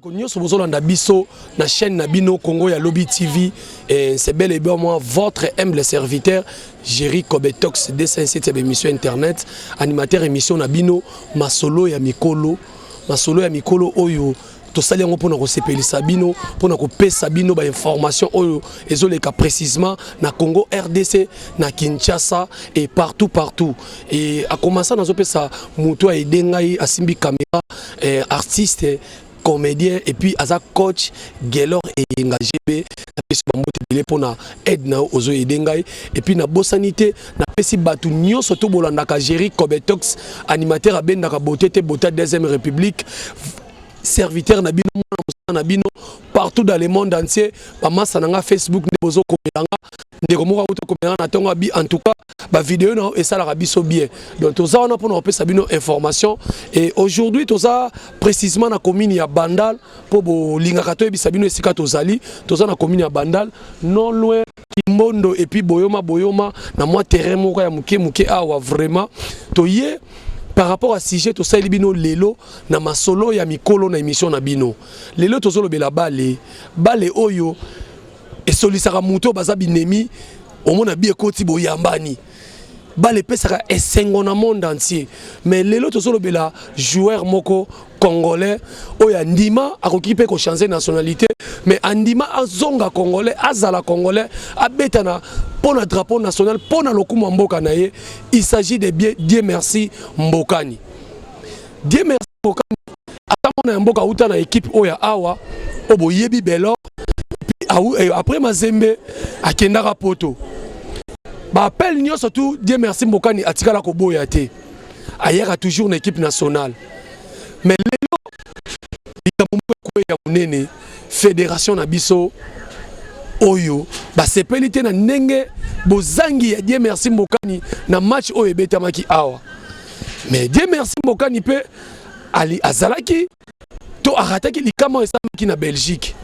Bandeko nyonso bozolanda biso na chaîne na bino Congo ya Lobi TV, et c'est bel et bien moi, votre humble serviteur Jerry Kobetox, 207 émission internet, animateur émission na bino Masolo ya Mikolo. Masolo ya Mikolo oyo tosali yango mpona kosepelisa bino, mpona kopesa bino bainformation oyo ezoleka précisement na Congo RDC, na Kinshasa et partout partout. Et akomasa nazopesa moto aide ngai, asimbi caméra, artiste comédien et puis aza coach, Gelor Eyenga GB. Napesi bambote ebele mpona aide na yo ozoyede ngai. Et puis nabosani te, napesi bato nyonso to bolandaka Jerry Kobetox, animateur abendaka bote te bota deuxième république, serviteur na bino, mwana mosala na bino partout dans le monde entier. Bamasa na nga Facebook nde bozokomela nga, ndeko moko akuta komela nga na ntongo abi: en tout cas bavideo na yo esalaka biso bien. Donc toza wana mpona kopesa bino information. Et aujourd'hui toza précisement na commune ya Bandal, mpo bolingaka toyebisa bino esika tozali. Toza na commune ya Bandal, non loin Kimbondo et puis Boyoma. Boyoma na mwa terrain moko ya moke moke awa. Vraiment toye par rapport à sujet tosaleli bino lelo na Masolo ya Mikolo, na émission na bino. Lelo tozolobela bale, bale oyo esolisaka moto oyo baza binemi. Omona bi ekoti boyambani, bale epesaka esengo na monde entier. Mais lelo tozolobela joueur moko congolais oyo andima, akoki mpe kochanger nationalité, mais andima azonga congolais, azala congolais, abeta na mpo na drapeau national, mpo na lokumu ya mboka na ye. Il s'agit de bien Dieu Merci Mbokani. Dieu Merci Mbokani ata mwana ya mboka, auta na équipe oyo ya awa oyo boyebi, Belor. Après Mazembe akendaka Poto. Baappel nyonso tu, Dieu Merci Mbokani atikala koboya te, ayaka toujours na équipe nationale. Mais lelo likambo moko ekweya monene: fédération na biso oyo basepeli te na ndenge bozangi ya Dieu Merci Mbokani na match oyo ebetamaki awa. Mais Dieu Merci Mbokani mpe azalaki to arataki likama oyo esalamaki na Belgique.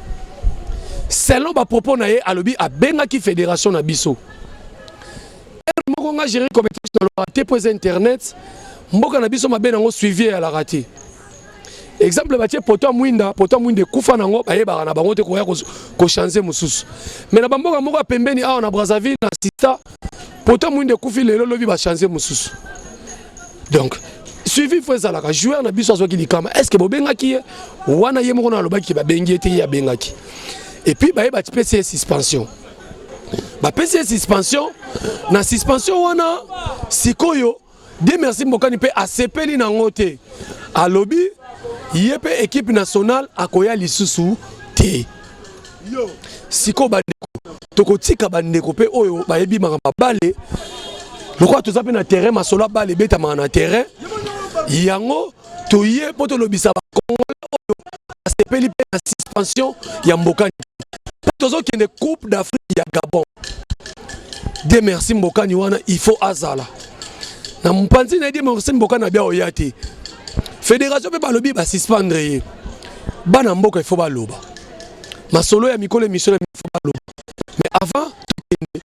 Selon bapropos na ye, alobi abengaki fédération na biso ere moko. Nga Géri Compétence nalobaka te mpo eza internet. Mboka na biso mabe nango, suivi eyalaka te. Exemple, batie poto ya mwinda, poto ya mwinda ekufa nango, bayebaka na bango te koya kochanger mosusu. Mais na bamboka moko ya pembeni awa na Brazzaville, na sista, poto ya mwinda ekufi lelo, lobi bachanger mosusu. Donc suivi faut ezalaka. Joueur na biso azwaki likama, est ce que bobengaki ye wana? Ye moko na alobaki babengi ye te, ye abengaki. Et puis baye bapesi ye suspension, bapesi ye suspension. Na suspension wana sikoyo, Dieu Merci Mbokani mpe asepeli nango te, alobi ye mpe équipe nationale akoya lisusu te. Sikoyo bandeko, tokotika bandeko mpe oyo bayebi makambo bale, lokola toza mpe na terrain, masolo ya bale ebetamaka na terrain. Yango toye mpo tolobisa bacongolais oyo basepeli mpe na suspension ya Mbokani, mpo tozokende Coupe d'Afrique ya Gabon. Dieu Merci Mbokani wana, il faut azala na mopanzi na ye. Dieu Merci Mbokani abia oya te, fédération mpe balobi basuspendre ye. Bana mboka, il faut baloba. Masolo ya Mikolo, émission na, il faut baloba. Mais avant tokende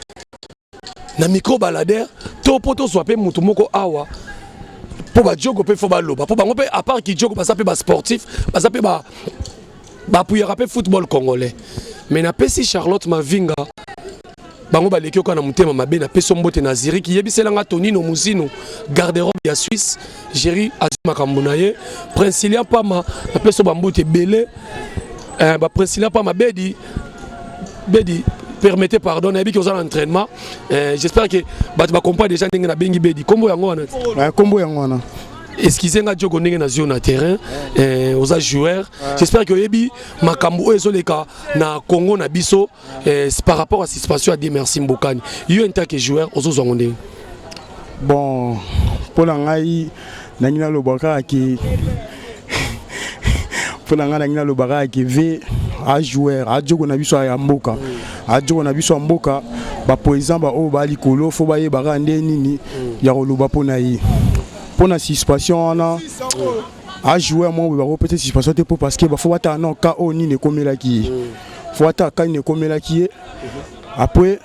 na micro baladeur to mpo tozwa mpe motu moko awa mpo badiogo mpe faut baloba, mpo bango mpe à part kidiogo baza mpe basportif, baza mpe bapuyaka mpe football congolais. Mais napesi Charlotte Mavinga, bango baleki oka na motema mabe. Napesi mbote na Zurich, yebiselanga Tonino Muzino, garde-robe ya Suisse. Géri azwi makambo na ye. Princilia Pama, napesi bambote ebele. Baprincilia Pama, bedi bedi, permettez, pardon, nayebi ki oza na entraînement. J'espère que bato bacomprendre déjà ndenge nabengi bedi, nkombo yango wana. Nkombo yango wana. Excuse nga Diogo, ndenge nazwi yo na terrain, oza joueur, j'espère que oyebi makambo oyo ezoleka na Congo na biso par rapport à suspension ya Dieu Merci Mbokani. Yo en tant que joueur, ozozwango ndenge? Bon, mpo na ngai nangi naloba kaka ke, mpo na ngai nangi naloba kaka ke ve a joueur adiogo na biso ya mboka, adiogo na biso ya mboka, baprésident baoyo baa likolo faut bayeba kaka nde nini ya koloba mpo na ye, mpo na suspension wana. A joueur moko boye bakopesa suspension te, mpo parce que bafo batala na ka oyo nini ekomelaki ye, faut batala ka nini ekomelaki ye. Après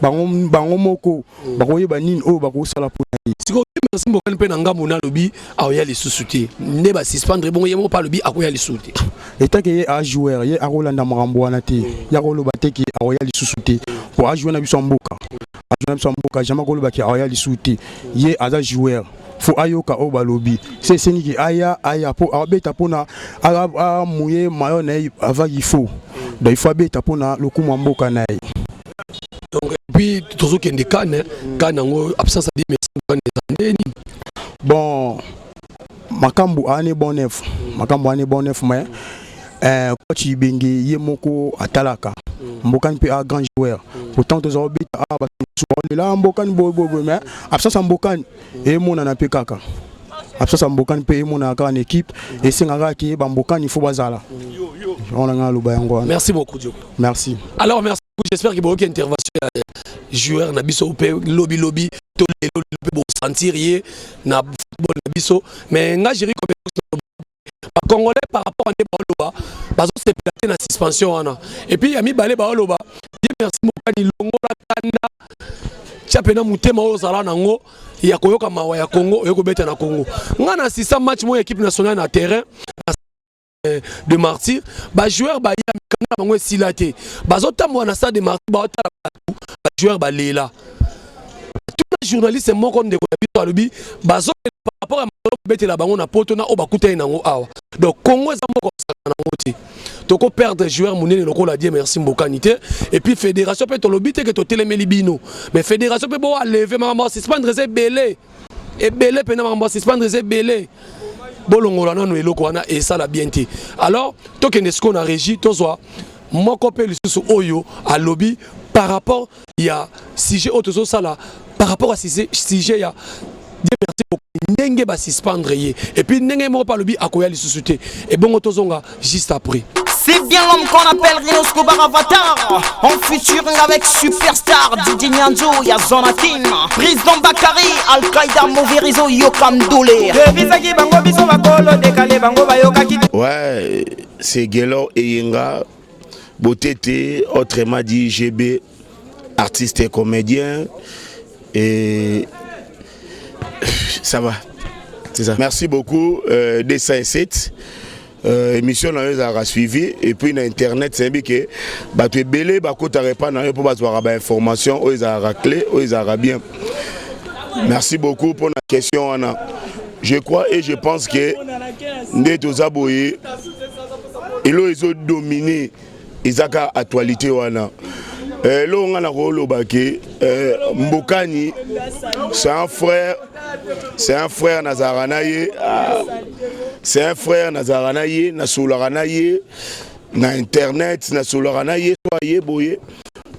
Bango, bango moko bakoyeba nini oyo bakosala mpona ye. Sikoyo, Merci Mbokani mpe na ngambo na alobi aoya lisusu te, nde basuspendre bongo, ye moko mpe alobi akoya lisusu te. Etake ye a joueur, ye akolanda makambo wana te, ye akoloba te ke akoya lisusu te, po ajoue na biso ya mboka, ajoue na biso ya mboka, jamais akoloba ke akoya lisusu te. Ye aza joueur, fo ayoka oyo balobi. Se esengi ke aya, aya mpo abeta mpona amuye mayo na ye avant. Il faut, donc il faut abeta mpona lokumu ya mboka na ye. Donc, et puis tozokende CAN. CAN yango, absence ya Merci Mbokani eza nde nini? Bon, makambo aza bon neuf, makambo aza bon neuf, mais coach Ibenge ye moko atalaka Mbokani mpe a grand joueur. Pourtant toza kobeta a bato mosusu baolela Mbokani boye boye boye, mais absence ya Mbokani emonana mpe kaka. Absence ya Mbokani mpe emonana kaka na équipe. Esengaka ke bambokani fo bazala wana. Ngai aloba yango wana. Merci beaucoup, Diogo. Merci. Alors, merci beaucoup. J'espère que boyoki intervention ya joueur na biso mpe lobi lobi to lelo lelo mpe bosentir ye na football na biso. Mais nga, Géri, bacongolais, par rapport à nde baoloba, bazosepela te na suspension wana. Et puis ya mibale, baoloba Dieu Merci Mokani, longola kanda, tia mpena motema oyo ozala nango ya koyoka mawa ya Congo, oyo kobeta na Congo. Nga na assista match moko ya équipe nationale na terrain de Martyr. Bajoueur baya, mikanda na bango esila te, bazotambola na stade de Martyr, baotala bato, bajoueur balela. Tuna journaliste moko, ndeko na biso, alobi bazolela par rapport ya masolo babetela bango na poto na oyo bakutani nango awa. Donc Congo eza moko basaka nango te. Tokoperdre joueur monene lokola Dieu Merci Mbokani te. Et puis fédération mpe, tolobi te ke totelemeli bino, mais fédération mpe boaleve makambo ya suspendre eza ebele, ebele mpena. Makambo ya suspendre eza ebele, bolongola nano eloko wana, esala bien te. Alors tokende sikoyo na régie, tozwa moko mpe lisusu oyo alobi par rapport ya sujet oyo tozosala, par rapport à sujet ya Dieu Merci, ndenge basuspendre ye, et puis ndenge moko mpe alobi akoya lisusu te. Ebongo tozonga juste après. C'est bien l'homme qu'on appelle Rino Scobar Avatar. En featuring avec Superstar Didi Nyanzo, Yazona Team, Président Bakary, Al-Qaïda, Mauvais Réseau, Yokam Doulé. Toyebisaki bango, biso bakolo dekale, bango bayokaki. Ouais, c'est Gelor Eyenga, Botete, autrement dit GB, artiste et comédien. Et ça va. C'est ça. Merci beaucoup, D107. Émission na yo ezalaka suivi et puis na internet nayebi ke bato ebele bakotaka epai na yo mpo bazwaka bainformation oyo ezalaka clé, oyo ezalaka bien. Merci beaucoup pour la question wana. Je crois et je pense que nde toza boye, elo ezodomine, eza kaka actualité wana. Eloko nga na koloba ke Mbokani, c'est un frère, c'est un frère. Nazalaka na ye, ah, c'est un frère. Nazalaka na ye, nasololaka na ye na internet, nasololaka na ye so aye boye,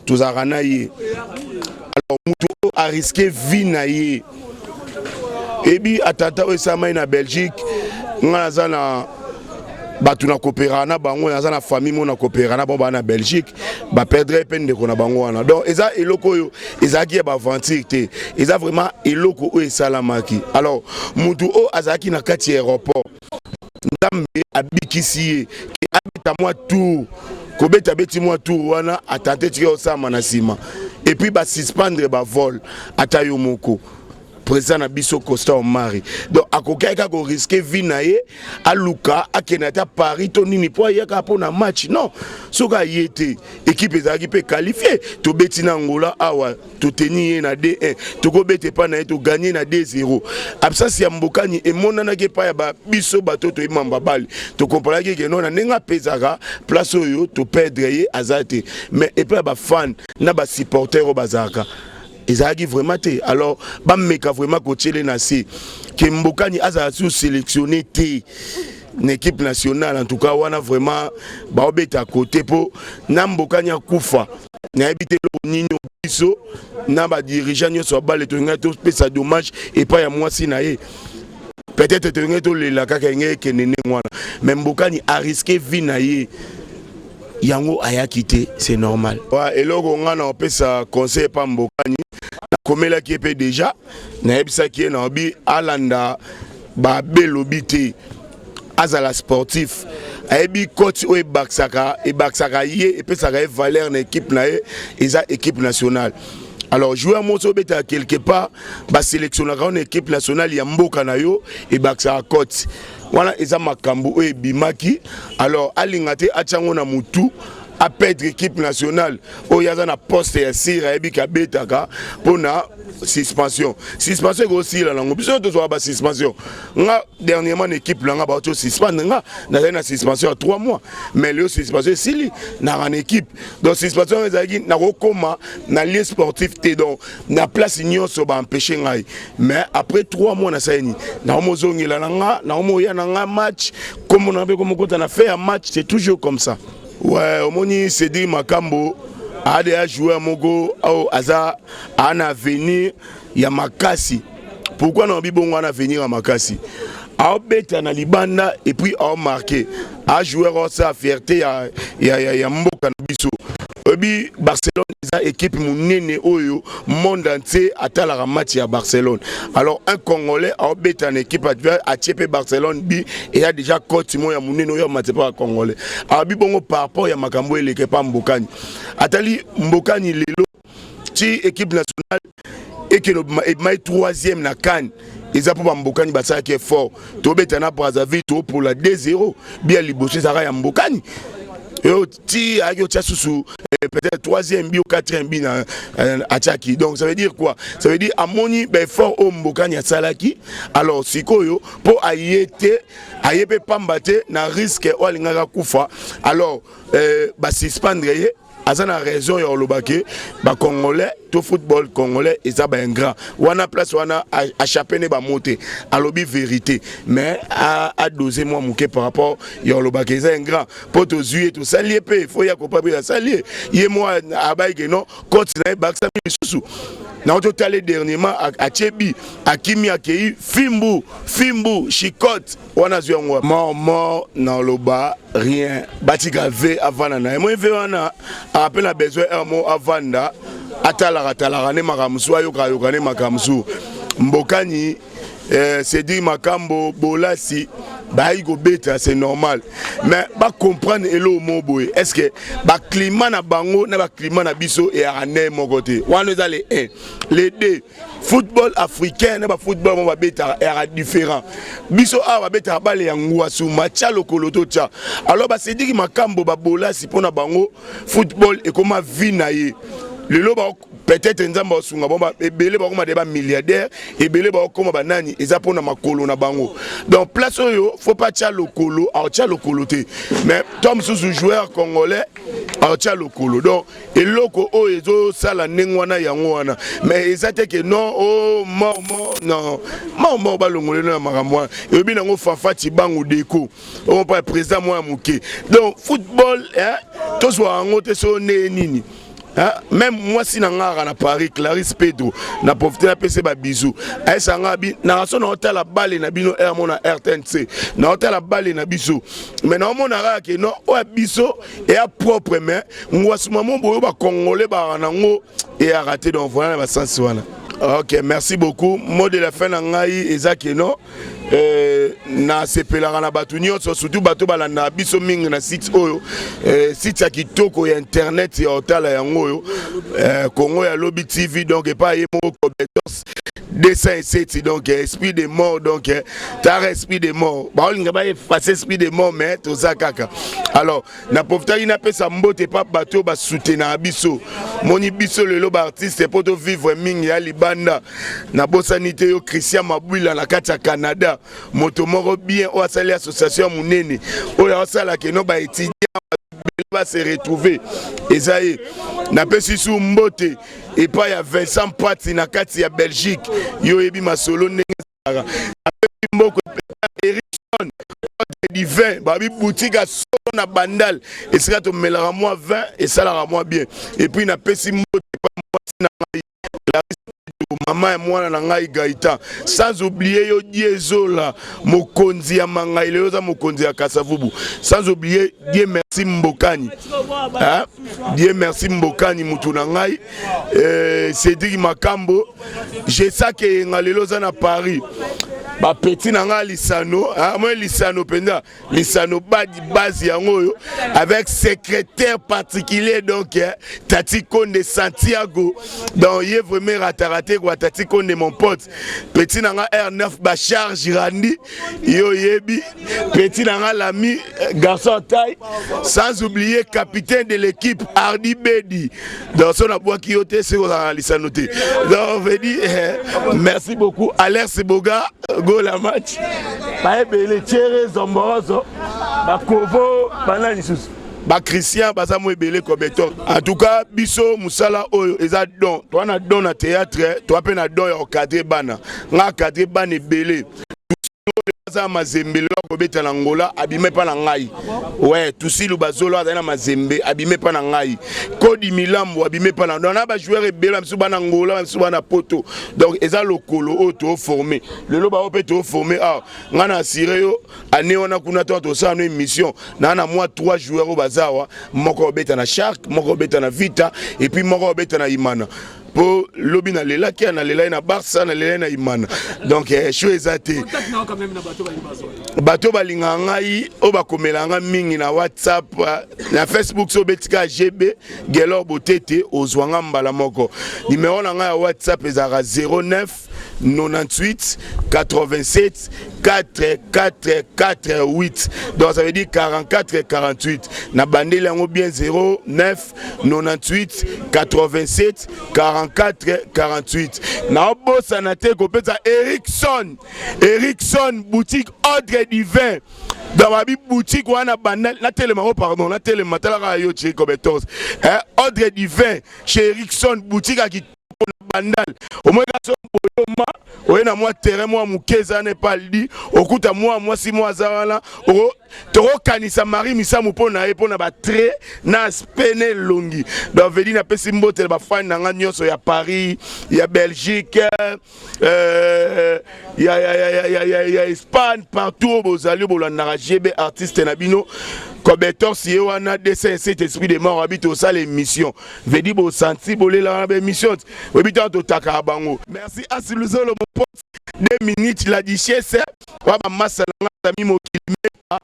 tozalaka na ye. Alors moto oyo arisque vie na ye, ebi atata oyo esalamai na Belgique, nga naza na bato na kopera na bango, naza na famille mo na kopera na bango, baa na Belgique, baperdre mpe ndeko na bango wana. Donc eza eloko oyo ezalaki ya baaventure te, eza vraiment eloko oyo esalamaki. Alors motu oyo azalaki na kati ya aéroport, Nzambe abikisi ye ke abeta mwa tour, kobeta beti mwa tour wana, atente tika osalama na nsima, et puis basuspendre bavol. Ata yo moko président na biso Costa Omari, donc akokaki kaka korisquer vie na ye, aluka akende ata Paris to nini mpo ayaka mpo na match. Non, soki aye te, équipe ezalaki mpe qualifié. Tobeti na Angola awa, toteni ye na 2-1, tokobeta epai na ye, toganye na 2-0. Absence ya Mbokani emonanaki epai ya biso bato toyebamba bale, tokomprendaki ke no, na ndenge apesaka place oyo toperdre, ye aza te. Mais epai ya bafan na basupporter oyo bazalaka, ezalaki vraiment te. Alors bameka vraiment kotiele na se ke Mbokani azala sur sélectionné te na équipe nationale. En tout cas wana vraiment baobeta côté mpo na Mbokani akufa, nayebi te eloko nini biso na badirigeant nyonso ya bale tolingai topesa dommage epai ya mwasi na ye. Peut-être tolingai tolela kaka enge ekende ndenge wana, mais Mbokani arisque vie na ye, yango ayaki te, c'est normal. Eloko nga na opesa conseil epa Mbokani, nakomelaki ye mpe déjà, nayebisaki ye, naobi alanda babelobi te, azala sportif, ayebi cote oyo ebakisaka ye, epesaka ye valeur na équipe na ye, eza équipe nationale. Alors joueur moko obetaka quelque part, basélectionnaka yo na équipe nationale ya mboka na yo, ebakisaka cote. Wana eza makambo oyo ebimaki. Alors alinga te atia yango na mutu, aperdre équipe nationale oyo aza na poste ya sire, ayebi ke abetaka mpona suspension. Suspension ekosila nango, biso tozwaka basuspension. Nga dernièrement na équipe na nga, bauti osuspendre nga, nazali na suspension ya 3 mois, mais lelo suspension esili, naka na équipe. Donc suspension ezalaki nakokóma na lieu sportif te, donc na place nyonso baempêche ngai. Mais après 3 mois nasali nini? Nakomozongela na nga, nakomoya na nga match, komona mpe komokota na fin ya match. C'est toujours comme ça. Ouais, omoni Cédric Makambo ade ya joueur moko oyo aza aa na avenir ya makasi. Pourquoi na lobi bongo? Ana avenir ya makasi, aobeta na libanda et puis aomarquer, ajoueur osala fierté ya mboka na biso. Oyebi Barcelone eza équipe monene oyo monde entier atalaka match ya Barcelone. Alors un Congolais aobeta na équipe, atie mpe Barcelone bi, eya déjà cote moko ya monene oyo amati mpo ya Congolais. Alobi bongo par rapport ya makambo eleke mpa Mbokani. Atali Mbokani lelo ti équipe nationale ekende ebimai troisième na CAN, eza mpo bambokani basalaki effort. Tobeta na Brazzaville, topola 2-0, bia liboso ezalaka ya Mbokani. Oyo ti ayaki otia susu peut-être troisième but ou quatrième but na atiaki. Donc ça veut dire quoi? Ça veut dire amoni baeffort oyo Mbokani asalaki. Alors sikoyo mpo aye te, aye mpe pamba te na risque oyo alingaka kufa. Alors basuspendre ye, aza na raison ya koloba ke Bacongolais to football congolais eza baingrat. Wana place wana achape ne bamo te, alobi vérité, mais adose mwa moke par rapport ya kolobaka eza ingrat mpo tozwi ye, tosali ye mpe fo ya kopa mpe asali ye. Ye mwa abayi ke non, cote na ye bakisami lisusu. Nango totala dernièrement, atie bi, akimi, akei fimbu fimbu chicote wana, azwi yango mort mort. Na oloba rien, batika ve avanda na ye. Moi ve wana ape na besoin heure mo avanda, atalaka talaka nde makambo mosusu, ayokayoka nde makambo mosusu. Mbokani, Cédric Makambo, Bolasi bayaki kobeta, c'est normal, mais bacomprendre eloko moko boye: est ce que baclimat na bango na baclimat na biso eyaka nde moko te? Wana eza le 1. Le 2, football africain na bafootball mo babetaka eyaka différent. Biso awa babetaka bale ya ngwasuma, tia lokolo to tia. Alors baCédric Makambo, babolasi, mpo na bango football ekoma vie na ye. Lelo peut-être Nzambe asunga bango, ebele bakoma de bamilliardaire, ebele bakokoma banani, eza mpona makolo na bango. Donc place oyo faut pas tia lokolo, aotia lokolo te. Mais to mosusu joueur congolais aotia lokolo. Donc eloko oyo ezosala ndenge wana, yango wana. Mais eza te ke non, o mort mort, non, mort mort, balongolelo na makambo wana. Eyobi nango Fafa Cibangu Deko oyo mpa président mwa ya moke. Donc football tozwa yango te so nde nini. Même mwasi na nga na Paris, Clarisse Pedro, na profite napesi babizu. Ayesa nga bi naka so naotala bale na bino r mo na RTNC, naotala bale na biso, mais naomona kaka ke non, oyo ya biso eya propre, mais ngwasuma mo boyo Bacongolais baka nango eyaka te. Donc voilà, na basansi wana. Ok, merci beaucoup. Mot de la fin na ngai eza ke non, nasepelaka na bato nyonso, surtout bato balandaka biso mingi na site oyo, site ya kitoko ya internet ya otala yango oyo, Congo ya Lobi TV. Donc epai ye moko Cobetos 207, donc esprit de mort, donc tara esprit de mort, baolinga baefface esprit de mort, mais toza kaka. Alors na profitaki napesa mbote epa bato oyo basoutenaka biso. Moni biso lelo baartiste mpo tovivre mingi ya libanda. Nabosani te yo Christian Mabwila na kati ya Canada, moto moko bien oyo asali association ya monene oyo asalaka eno baétudiant base retrouver, eza ye. Napesi su mbote epai ya Vincent Pati na kati ya Belgique, yo oyebi masolo ndenge ezalaka. Napesi mboko Erikson divin, babi boutique ya solo na Bandal, esika tomelaka mwa vin, esalaka mwa bien. Et puis napesi mbote epai mwasi na ngai Clarisse, mama ya mwana na ngai Gaïtan. Sans oublier yo Diezola, mokonzi ya Mangai, lelo oza mokonzi ya Kasavubu. Sans oublier Dieu merci Mbokani, hein? Dieu merci Mbokani, mutu na ngai, Cédric Makambo, Jesake Eyenga, lelo oza na Paris. Bapeti na ngai lisano, moi lisano mpenza, lisano badi base yango oyo avec secrétaire particulier, donc eh, Tati Konde Santiago. Donc ye vraiment ratarate quoi. Tati Konde, mon pote, petit na nga R9 Bachar Girandi, yo yebi petit na nga l'ami eh, garçon taille, sans oublier capitaine de l'équipe Hardy Bedi. Donc so nabwaki yo te, soki ozalaka na lisano te. Donc on veut dire eh, merci beaucoup Alex Boga gola match baebele Tiere Zomboroso, bakovo bana lisusu, bachristien baza mo ebele kobeton. En tout cas biso mosala oyo eza don, toa na don na théâtre, toa mpe na don ya encadre bana. Nga encadre bana ebele, aza na Mazembe lelo akobeta na Ngola, abima epa na ngai. We Tusilu Bazolo azali na Mazembe, abima epa na ngai. Kodi Milambo abima epa na, donc na bajoueur ebele, bamisu bana Ngola, bamisu bana Poto. Donc eza lokolo oyo tooforme lelo, bao mpe tooforme awa. Ngai na assuré yo, ane wana kuna to tosala no émission na mwa 3 joueurs oyo baza awa: moko obeta na Shark, moko obeta na Vita, et puis moko obeta na Imana. Mpo lobi nalelaki ya nalelaki na Barça, nalelaki na Imana. Donc show eza te. Bato balingaka ngai, oyo bakomela nga mingi na WhatsApp, na Facebook, so obetika GB Gelor Botete, ozwa nga mbala moko. Numero na ngai ya WhatsApp ezalaka 09 98 87 4 4 4 8, donc ça veut dire 44 48. Na bandeli yango bien: 09 98 87 44 48. Naobosana te kopesa Erikson, Erikson boutique Ordre Divin. Donc babi boutique wana banda natelema ngo, pardon, natelema, talaka yo tie kobetos, eh, Ordre Divin chez Erikson, boutique ya kitoko na Bandal. Omoi so boyoma oye na mwa terrain mwa moke eza na epaldi, okuta mwa mwasi mwa aza wana, tokokanisa Marie Misamu mpo na ye, mpo na batrait na aspect na elongi. Donc vedi napesi mbote na bafani na nga nyonso ya Paris, ya Belgique, ya Espagne, partout oyo bozali bolandaka GB artiste na bino Kobetor. Ye wana D7 esprit de mort abi tosala émission, vedi bosanti bolelaka na baémission ti oyebi ntango totakaka bango. Merci Asiluzolo, mon pote, 2 minutes la duchesse wa bamasa na nga Sami Mokili Meka,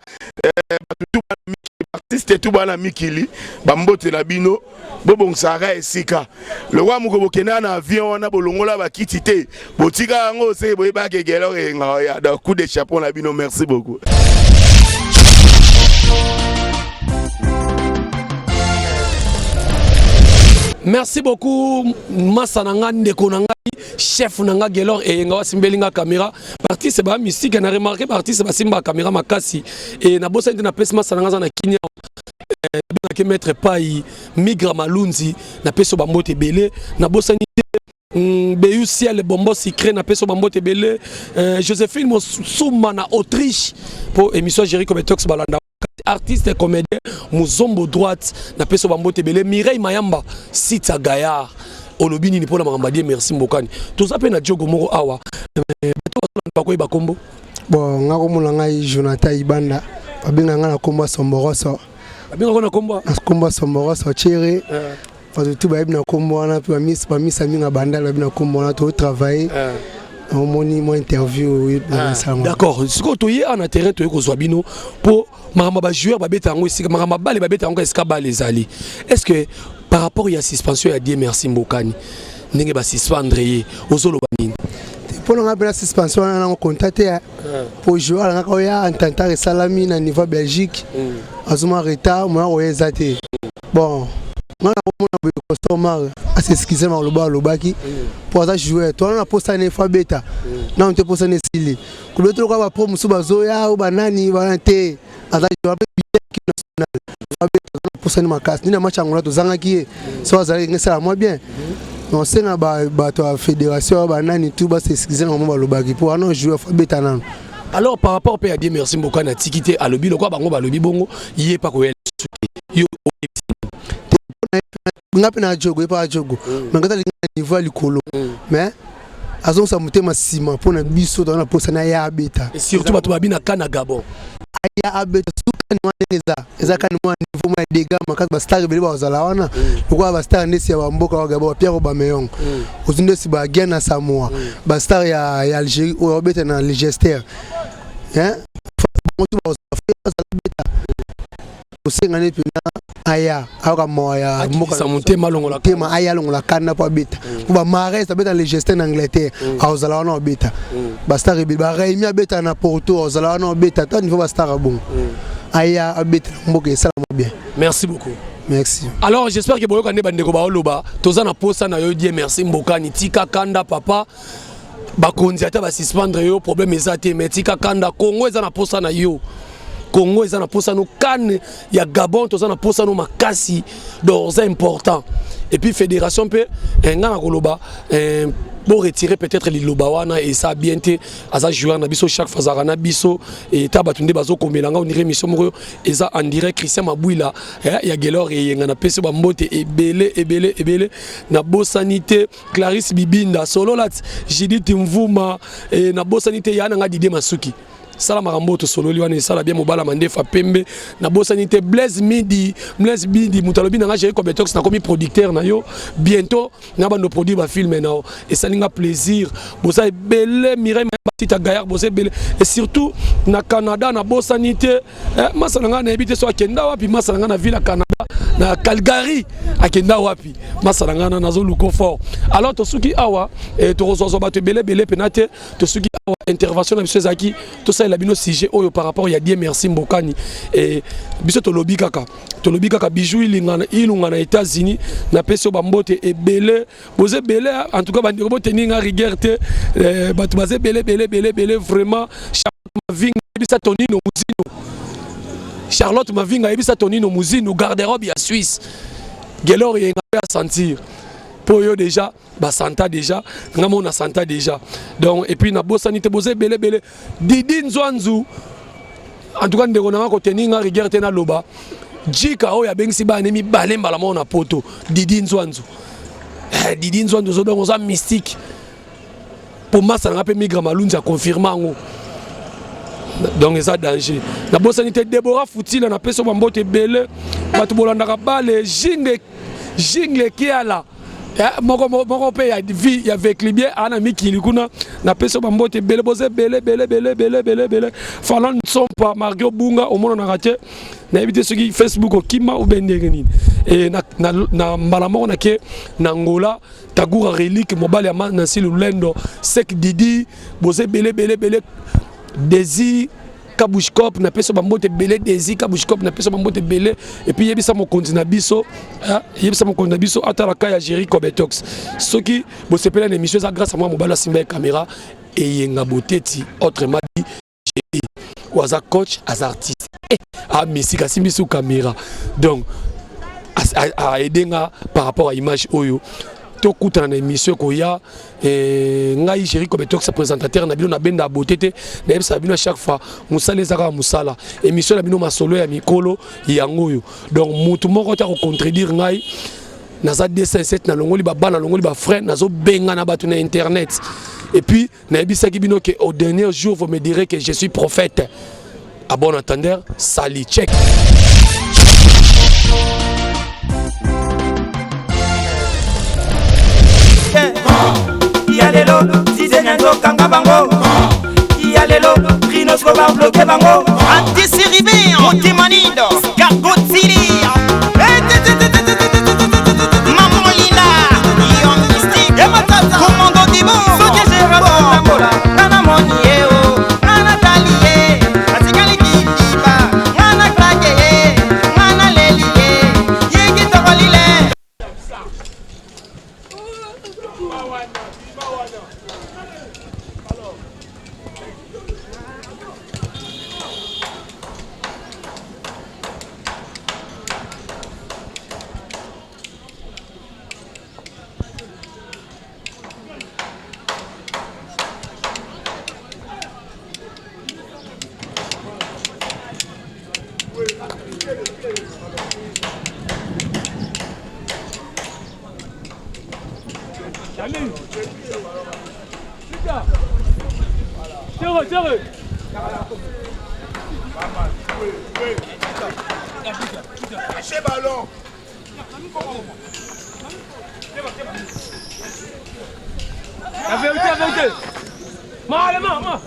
bato tu bana mikili, artiste tu bana mikili, bambote na bino. Bobongisaka esika lokwa moko bokendaka na avion wana, bolongola bakiti te, botika yango seke boyebaka egelor eyengaka ya. Donc coup de chapeau na bino, merci beaucoup. Merci beaucoup masa na nga, ndeko na ngai, chef na nga Gelor Eyenga, wasimbeli nga caméra. Baartiste ba mystique na remarqué, baartiste basimba caméra makasi. E nabosani te, napesi masa na nga aza na Kinia, nabengaki maître Pai Migra Malunzi, napesi yo bambote ebele. Nabosani te Beyu Ciel Bombo Sucré, napesi yo bambote ebele. Joséphine Mosuma na Autriche, mpo émission Géri Cobetox balanda, artiste et comédien Muzombo droite, napesi yo bambote ebele. Mireille Mayamba site ya Gaillard, olobi nini mpona makambo adie? Merci Mbokani. Toza mpe na jogo moko awa, bato bazolanda bakoyeba kombo. Bon, nga komona ngai Jonathan Ibanda, babenga nga na kombo ya Somboroso. Babengako na kombo? Na kombo ya Somboroso Chere. Bato tu bayebi na kombo wana, mpe bamisa mingi ya Bandala bayebi na kombo wana. Totravaille, omoni mwa interview. D'accord. Sikoyo toye awa na terrain, toye kozwa bino mpo makambo ya bajoueur babeta yango esika, makambo ya bale babeta yango esika bale ezali. Est ce que par rapport ya suspension ya Die Merci Mbokani, ndenge basuspendre ye, ozoloba nini? Mpo na nga mpena, suspension wana nango konta te, po joueur alangaka oya entente esalami na niveau ya Belgique, azoma retard, moya koya eza te. Bon, nga nakomona boye, Constant Omar as'excuse na aloba alobaki mpo aza joueur to wana na posa ne fo abeta nano te, posa ne esili kobeta lokola bapro mosusu bazoya oyo banani bana te. Aza joueur mpe bien équipe nationale, fo abeta, aza na posa ne makasi. Nini na match Angola tozangaki ye, so azalaki nge esala mwa bien. Osenga bato ya fédération banani tu bas'excuse na bango balobaki, mpo wana joueur fo abeta nano. Alors par rapport mpe ya Die Merci Mbokani, atiki te, alobi lokola bango balobi bongo, ye pa koya lisusu te, yo? Nga mpe na jogo, ye mpe ajogo, mais nga alingi na niveau ya likolo, mais azongisa motema nsima mpo na biso toza na posa na ye abeta. Et surtout bato babi na ka na Gabon. Aya abeta, surtout kani mwa ndenge eza kani mwa niveau mwa ya dégâts. makasi bastar ebele bazala wana lokola bastar ndesi ya bamboka wa Gabon Pierre Aubameyang ozwi ndesi ba Gana Samoa bastar ya Algérie oyo obeta na Leicester hein bango tu bazala beta osenga nde mpena aya ayoka mawa ya mboka motema alongola motema aya alongola kanda mpo abeta mpo bamares abeta na Leicester na Angleterre azala wana abeta bastar ebele baraimi abeta na Porto azala wana abeta ta niveau bastar abongo aya abeta na mboka esalama bien. Merci beaucoup. Merci. Alors j'espère que boyoka nde bandeko baoloba toza na posa na yo. Dieu merci Mbokani, tika kanda papa. Bakonzi ata basuspendre yo, problème eza te, mais tika kanda. Congo eza na posa na yo, Congo eza na posa no. CAN ya Gabon, toza na posa no makasi. Donc oza important. Et puis fédération mpe, nga na koloba bo retirer peut-être liloba wana esa bien te. Aza joueur na biso, chaque fois azalaka na biso. Eta bato nde bazokomela nga onire émission moko eza en direct. Christian Mabwila ya Gelor Eyenga, napesi bambote ebele ebele ebele. Nabosani te Clarisse Bibinda Sololat, Judith Mvuma, nabosani te ya nanga Didie Masuki. Sala makambo tosololi wana esala bien. Mobala mandefa pembe, nabosani te Blaise Midi. Blaise Midi, moto alobi nanga Géri Cobetox, nakomi producteur na yo bientôt na bando produire bafilm na yo. Esali nga plaisir. Boza ebele, Mireille Batita Gaillard, boza ebele. Et surtout na Canada, nabosani te masa na ngai. Nayebi te so akenda wapi masa na ngai na ville ya Canada, na Calgary. Akenda wapi masa na ngai na nazoluka fort. Alors tosuki awa, tokozwazwa bato ebele ebele mpena te. Tosuki awa. Intervention na biso ezalaki tosalela bino sujet oyo par rapport ya Dieu merci Mbokani. Biso tolobi kaka, tolobi kaka. Bijou Ilunga na États-Unis, napesi yo bambote ebele. Boza ebele en tout cas. Bandeko, boteni nga rigueur te. Bato baza ebele ebele ebele ebele vraiment. Charlotte Mavinga, yebisa Tonino Muzino. Charlotte Mavinga, yebisa Tonino Muzino, garde-robe ya Suisse. Gelor Yenga mpe asentir mpo oyo déjà basanta déjà, nga mo nasanta déjà. Donc et puis nabosani te, boza ebele ebele. Didi Nzwanzu, en tout cas ndeko nanga, koteni nga rigueur te. Naloba jika oyo abengisi bana mibale mbala moko na poto. Didi Nzwanzu, Didi Nzwanzu ozodongo, oza mystique. Mpo masa nanga mpe Migra Malunzi aconfirme yango. Donc eza danger. Nabosani te Debora Futila, napesi yo bambote ebele. Bato bolandaka bale jingle jingle kiala moko moko mpe ya vie ya veclibie aa na mikili kuna, napesi yo bambote ebele. Boza ebele ebele ebele ebele ebele ebele. Falon Nsompa, Margio Bunga, omonanaka te. Nayebi te soki Facebook okima ube ndenge nini. E, na mbala moko nake na Ngola, Tagura Relique, mobali ya Nansi Lulendo Sek Didi, boza ebele ebele ebele. Désir Kabushkop, napesi bambote ebele. Désir Kabushkop, napesi bambote ebele. Et puis yebisa mokonzi na biso, yebisa mokonzi na biso atala ka ya Géri Cobetox. Soki bosepela na émission, eza grâce à moi. Mobali asimba ye caméra, Eyenga Boteti, autrement dit GB, oyo aza coach, aza artiste, amisika asimbi su caméra. Donc aide nga par rapport à image oyo. Tokutana na émission ekoya. Ngai Géri Cobetox, présentateur na bino, nabenda beauté te. Nayebisaka bino chaque fois, mosala eza kaka mosala. Émission na bino, masolo ya mikolo yango oyo. Donc mutu moko te akocontredire ngai. Naza 207, nalongoli babana, nalongoli bafrère, nazobenga na bato na internet. Et puis nayebisaki bino ke au dernier jour, vous me direz que je suis prophète. À bon entendeur, sali check. Ya lelo Didie nzokanga bango, ya lelo Rinosco babloke bango. Antisiribe motema nindo Scargotili Maman Lila Yon Mystique Commando Dibo. Soki gérard nga namoni ye o nga natali ye atikali kidiba nga nakrake ye nga naleli ye ye kitoko lile. Tire, tire. Lâchez ballon. La vérité, la vérité. Ma, allez, ma, ma.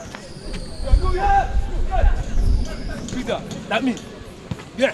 Putain, l'ami. Bien.